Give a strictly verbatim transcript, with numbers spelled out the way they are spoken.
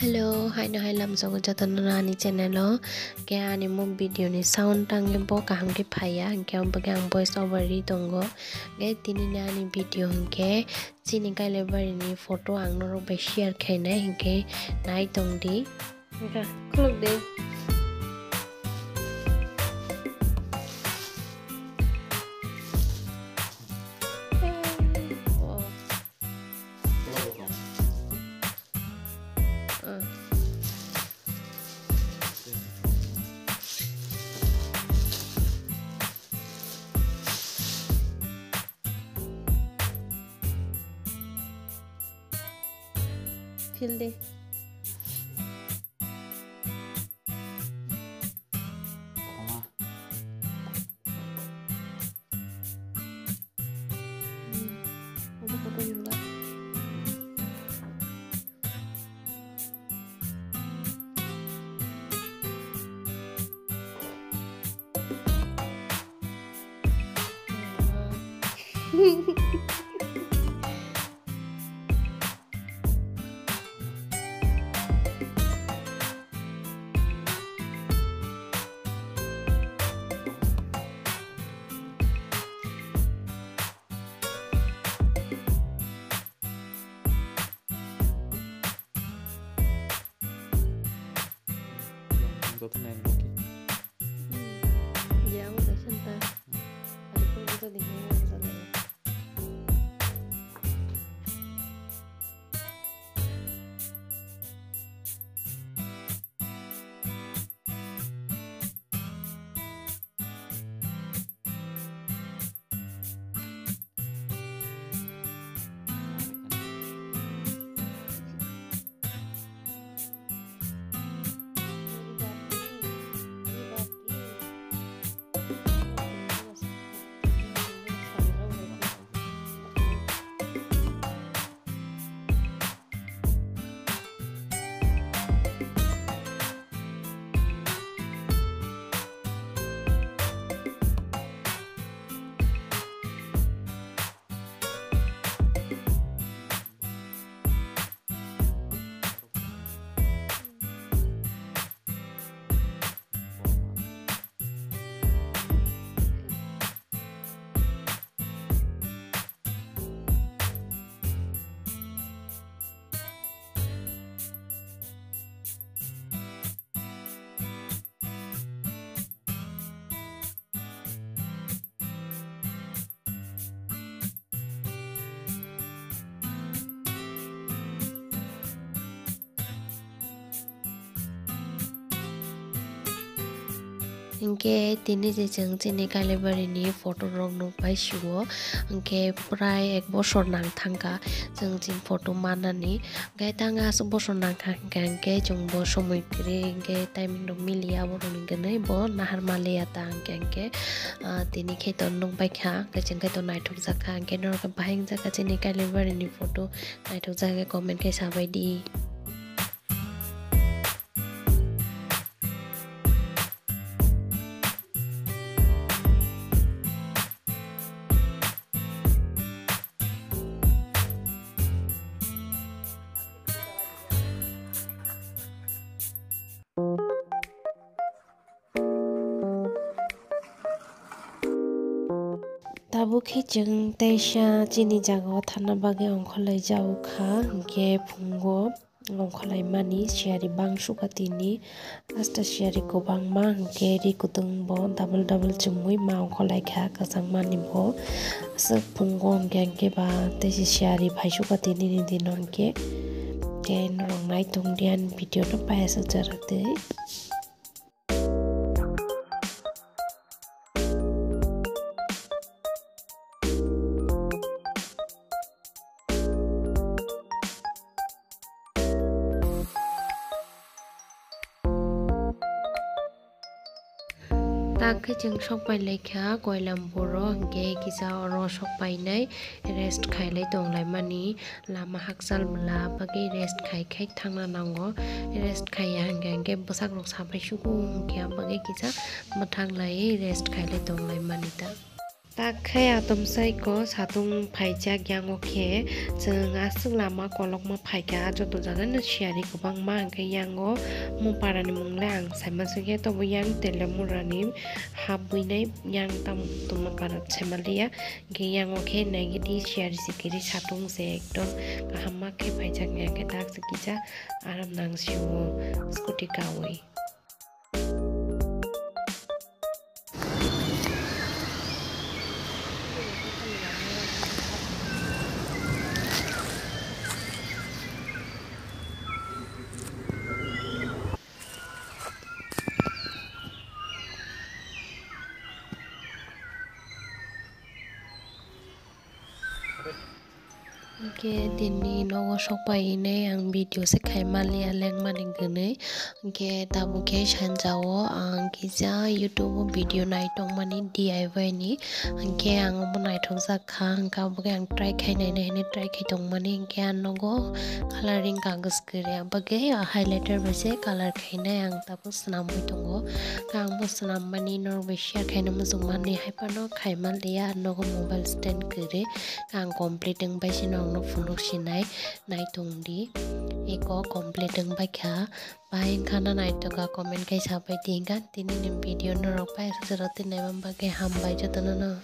Hello, haino hai lamsogo jotono ani channel o. Khe ani muk video ni sound tangwi bo kaham khe phaiya, hinkhe aboni bagwi ang voice over ri tongo. Khe tini ni ani video hinkhe chini Kailaibari ni photo ang norok bai share khainai, hinkhe nai tong di. Hinkhe khuluk di. Phil de. Joto nai lagi. Hmm. Ya, ang udah santa. Ada pun kita di rumah, kita lagi. Hinkhe tini je chwng chini Kailaibari ni photo rok nukphai sio, hinkhe prai ek bosor nang thangkha chwng chini photo manani. Hinkhe tang aswk bosor nangkha hinkhe, hinkhe chwngbo somoi kwrwi hinkhe timing rok miliya, aborokni gwnwi bo nahar maliya ta hinkhe, hinkhe, ah, tini khe to nukbaikha, hinkhe chwng khe to naithokjakha, hinkhe norok khe bahai wngjakha chini Kailaibari ni photo, naithokjakha khe comment khe sabaidi. Tabuk khe chwng teisa chini jagao thangna bagwi ongkhorlai jao kha, hinkhe phungo. Ongkhorlaimani siyari bang sukha tini, hasta siyari kwbangma hinkhe ri kutung bo double double chumui ma ongkhorlaikha kwchangmani bo. Aswk phungo hinkhe, hinkhe ba tei se siyari phai sukha tini ni dino hinkhe. Khe norok nai tongdi ani video no paiya swk jora twi. Tak khe chwng sok pai lai kha Koilam boro, hinkhe kisa oro sok painai rest khailai tonglaimani. Lama hakchal bwla bagwi rest khai khai thangna nango. Rest khaiya hinkhe, hinkhe bwsak rok sabai sugo hinkhe, abagwi kisa mwthang lai rest khailai tonglaimani ta. Tak khe atomsai ko satung phaijak, yango khe chwng aswk lama kolokma phaikha, joto jagano siyari kwbangma, hwnkhe yango mung parani mung le ang saima sukya, tobo yang Telemurani hap buinai yang tam tongma para saima liya, hwnkhe yango khe naigidi siyari sikiri satung se ekdom kaham ma khe phaijak, yang khe tak se kisa aram nang sio scooty kaui. Hwnkhe tini nogo sokpai hinwi ang video se khai manliya lengmani gwnwi. Hwnkhe tabuk khe sanjao ang kisa YouTube o video nai tongmani D I Y ni. Hwnkhe ang omo naithokjak kha, hwnkhe abo khe ang try khai naina hinwi try khai tongmani. Hwnkhe ang nogo colouring kagoj kwrwi, abo khe highlighter bai se colour khainai ang tabuk. Swnamwi tongo. Khe ang bo swnammani norok bai share khaina muchung manwi hai phano khai manliya, nogo mobile stand kwrwi. Khe ang complete wngbai se norokno phunuk sinai nai tongdi. Eko complete wngbai kha. Bahai wngkha na naithoka comment khai sabai di hinkha. Tinini video norok pai aswk jora twi naima bagwi hambai jotono no.